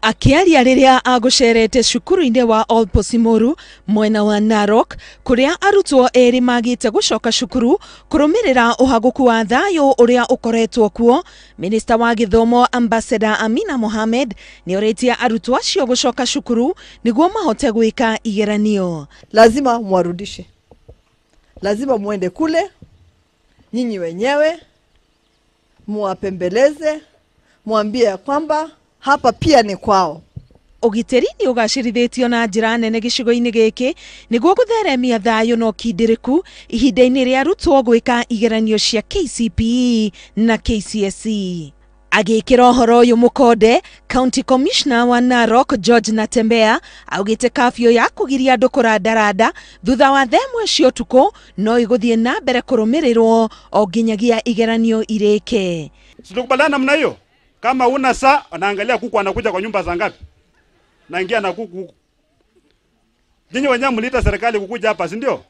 Akĩaria rĩrĩa agũcerete cukuru-inĩ wa Olposimoru mwena wa Narok, kũrĩa arutwo erĩ magĩte gũcoka cukuru kũrũmĩrĩra ũhagũku wa thayũ ũrĩa ũkoretwo kuo, Minista wa gĩthomo Ambassador Amina Mohamed nĩorĩtie arutwo acio gũcoka cukuru nĩguo mahote gwĩka igeranio. Lazima mwarudishe, lazima muende kule nyinyi wenyewe muwapembeleze, mwambie ya kwamba hapa pia ni kwao. Ũgitĩri nĩ ũgacĩrithĩtio na njĩra nene gĩcigo-inĩ gĩkĩ nĩguo gũtheremia thayũ na ũkindĩrĩku ihinda-inĩ rĩa arutwo gwĩka igeranio cia KCPE na KCSE. Agĩkĩra ũhoro ũyũ mũkonde, County Commissioner wa Narok George Natembeya augĩte kafyu ya kũgiria andũ kũrandaranda thutha wa thaa ĩmwe cia ũtukũ no ĩgũthiĩ na mbere kũrũmĩrĩrwo o nginyagia igeranio irĩke. Situkubaliana namna hiyo? Kama una saa, anaangalia kuku anakuja kwa nyumba za ngapi? Naingia na kuku huku. Nyinyi wenyewe mliita serikali kukuja hapa, si ndio?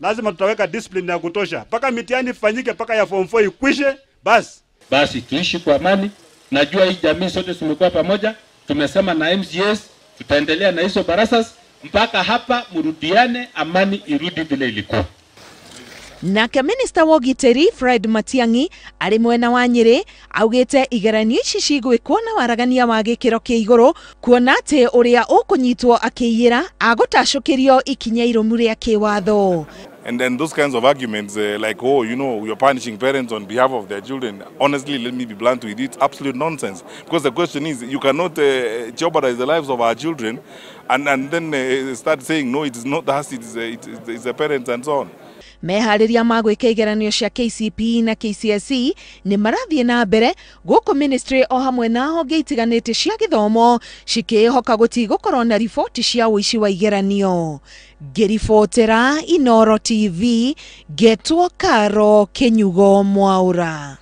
Lazima tutaweka discipline ya kutosha. Paka mitihani ifanyike, paka ya form 4 ikwishe, basi. Basi tuishi kwa amani. Najua hii jamii sote tumekuwa pamoja, tumesema na MCS tutaendelea na hizo barasas mpaka hapa murudiane, amani irudi vile ilikuwa. Nake Minista wa ũgitĩri Fred Matiang'i arĩ mwena wa Nyĩrĩ augĩte igeranio ici cigwĩkwo na waragania wa gĩkĩro kĩa igũrũ kuona atĩ ũrĩa ũkũnyitwo akĩiyĩra agũtacũkĩrio ikinya irũmu rĩa kĩwatho. And then those kinds of arguments like, oh, you know, you're punishing parents on behalf of their children. Honestly, let me be blunt with you, it's absolute nonsense. Because the question is, you cannot jeopardize the lives of our children and then start saying, no, it is not us, it's the parents and so on. Meharĩria ma gwĩka igeranio cia KCPE na KCSE nĩ marathiĩ na mbere gũkũ ministry o hamwe na honge itiganĩte cia gĩthomo cikĩĩhoka gũtigũkorwo na riboti cia ũici wa igeranio. Ngĩribotera Inooro TV, ngetwo Karo Kĩnyugo Mwaũra.